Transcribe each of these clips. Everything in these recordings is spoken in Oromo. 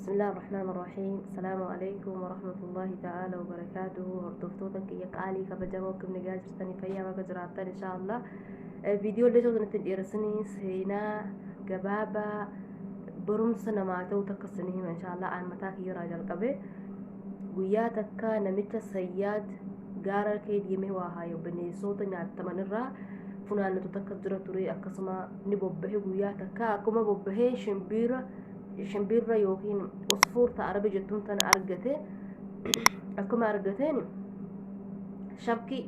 بسم الله الرحمن الرحيم. السلام عليكم ورحمة الله تعالى وبركاته. Hordoftoota kiyya qaalii kabajamoo, akkam nagaa jirtanii? Fayyaa bakka jiraattan insha Allah. Viidiyoo illee osoo itti dheeressanii seenaa gabaabaa barumsa namaa ta'u takka isinii hima insha Allah. Aan mataa kiyyarraa jalqabe. Guyyaa takka namicha Sayyaad gaara kee deemee waa haayu bineensota nyaataman irraa funaannatu takka jira ture. Akkasuma ni bobbahe. Guyyaa takka akkuma bobbahee shimbirra yookiin usfuurta arabi jettuun tana argate. Akkuma argateen shabki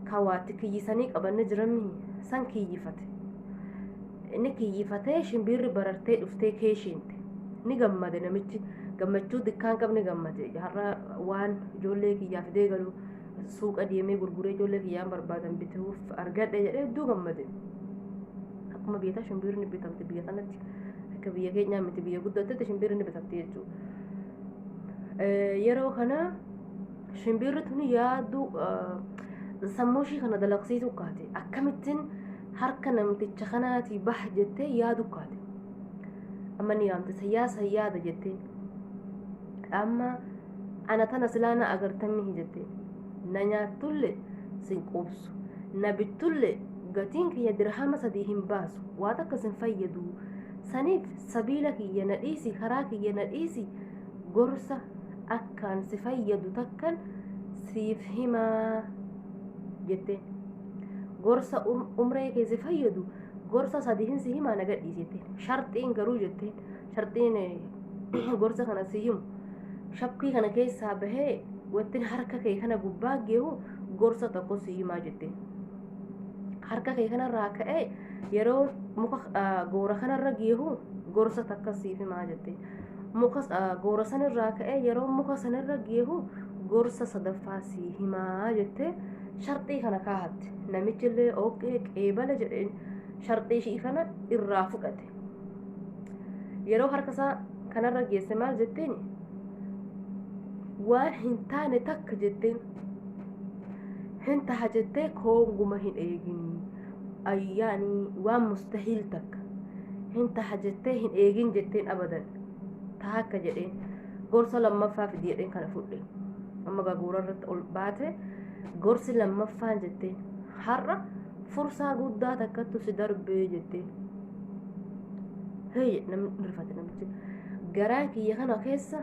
kawaatti kiyyisanii qabanne jiran san kiyyifate. Inni kiyyifatee shimbirri barartee dhuftee keeshiinte. Ni gammade namichi, gammachuu dikkaan qabne gammade. Har'a waan ijoollee kiyyaa fidee galu suuqa deemee gurguree ijoollee kiyyaan barbaadan bituuf argadhe jedhee hedduu gammade. Akkuma beektaa shimbirri ni bitamte biyya sanatti, akka biyya keenyaa miti, biyya guddattetti shimbirri ni bitamte jechuudha. Yeroo kana shimbirri tuni yaaddu sammuu ishii kana dalaqsiisuu kaate. Akkamittiin harka namticha kanaatii bah jettee yaadu kaate. Amma ni yaamte, "Sayyaa, sayyaada," jetteen. "Amma ana tana silaa na agartamii," jetteen. "Na nyaattullee sin quubsu, na bittullee gatiin kiyya dirhama 3 hin baasu, waa takka sin fayyadu. Saniif sabiila kiyya na dhiisi, karaa kiyya na dhiisi, gorsa akkaan si fayyadu takkan siif himaa," jetteen. "Gorsa umree kee si fayyadu gorsa sadi hin si himaa, na gadhiisi," jetteen. "Sharxiin garuu," jetteen, "sharxiin gorsa kana si himu, shakkii kana keessaa bahee wantin harka kee kana gubbaa geehu gorsa tokko si himaa," jetteen. "Harka kee kanarraa ka'ee yeroo muka goora kanarra geehu gorsa takka siif himaa," jetteen. "Muka goora sanirraa ka'ee yeroo muka sanirra geehu gorsa sadaffaa sii himaa," jettee sharxii kana kaahatte. Namichi illee "Okay, qeebala," jedheen. Sharxii ishii kana irraa fudhate. Yeroo harka isaa kanarra geesse maal jetteen? "Waan hin taane takka," jetteen, "hin taha jettee koonguma hin eeginii, ayyaanii waan mustahiil takka hin taha jettee hin eegin," jetteen. "Abadan taha akka," jedheen. "Gorsa lammaffaa fidi," jedheen. Kana fudhe. Amma gagoora irratti ol baate. "Gorsi lammaffaan," jetteen, "har'a fursaa guddaa takkattu si darbee," jetteen. Hey, namni rifate. Namichi, "Garaa kiyya kana keessa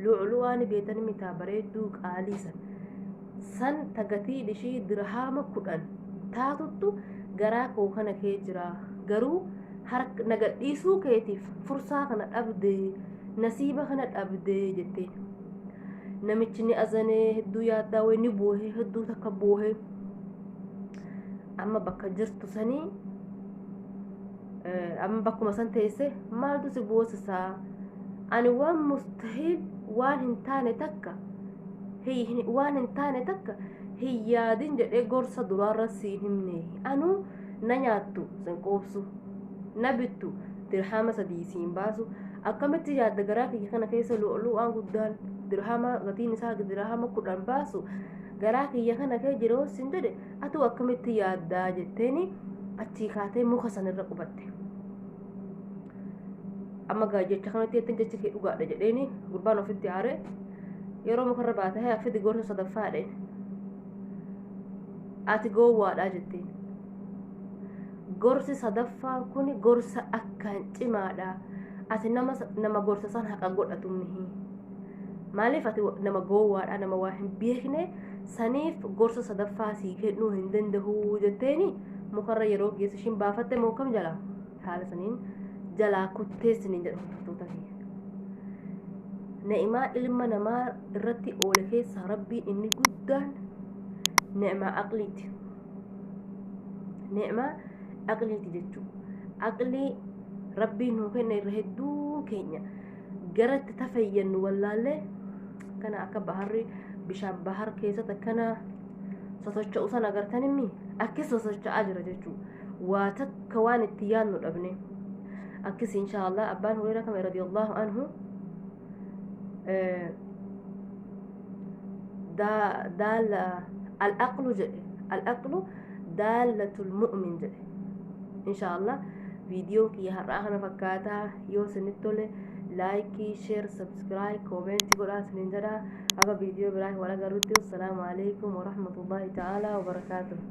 lu'lu'aan beetani mitaa bareedduu qaalii san san tagatii ishii dirhama 10 taatuttu garaa koo kana kee jira. Garuu harka na gadhiisuu keetiif fursaa kana dhabdee, nasiiba kana dhabdee," jetteen. Namichi ni azanee, hedduu yaaddaa wayi, ni boohee, hedduu takka boohee. Amma bakka jirtu sanii, amma bakkuma san teesse, "Maaltu si boosisaa? Ani waan mustahiil, waan hin taane takka, waan hin taane takka hin yaadin jedhee gorsa duraarra siin himne. Anuu na nyaattu sin quubsu, na bittu dirhama 3 siin baasu. Akkamitti yaadda garaa kiyya kana keessa lu'lu'aan guddaan dirhama gatiin isaa dirhama 10 baasu garaa kiyya kana kee jiroo sin jedhe, atuu akkamitti yaaddaa?" jetteeni. Achii kaatee muka sanirra qubatte. Amma gaa jecha kanatti jetteen, "Jechi kee dhugaadha," jedheeni. Gurbaan ofitti aare. Yeroo mukarra baate, "Haa, fidi gorsa sadaffaadheen." "Ati gowwaadha," jetteen. "Gorsi sadaffaan kun gorsa akkaan cimaadha. Ati nama gorsa san haqa godhatu mihi. Maaliif? Ati nama gowwaadha, nama waa hin beekne. Saniif gorsa sadaffaa sii kennuu hin danda'u," jetteeni. Mukarra yeroo geesse ishiin baafatte moo kam jalaa haala saniin jalaa kutteessiniin jedhu. Hordoftoota kiyya, ni'imaa ilma namaa irratti oole keessaa Rabbiin inni guddaan ni'imaa aqliiti. Ni'imaa aqliiti jechuudha. Aqlii Rabbiin nuu kenne irra hedduu keenya garatti tafayyannu wallaallee kana akka baharri bishaan bahar keessatti akkana sosocho'u san agartanimmi, akki sosocho'aa jira jechuudha. Waa takka waan itti yaadnu dhabne akkis. Insha Allah, abbaan Hureyra kame radiyallahu anhu daala al-aqlu jedhe, "Al-aqlu daalatul mu'min," jedhe. Insha Allah, viidiyoon kiyya har'aa kana fakkaataa. Yoo isinitti tole Like, share, subscribe, comment godhaa isiniin jedha. Haga viidiyoo biraa wal agarrutti, assalaamu alaikum warahmatullaahi ta'aalaa wabarakaatuh.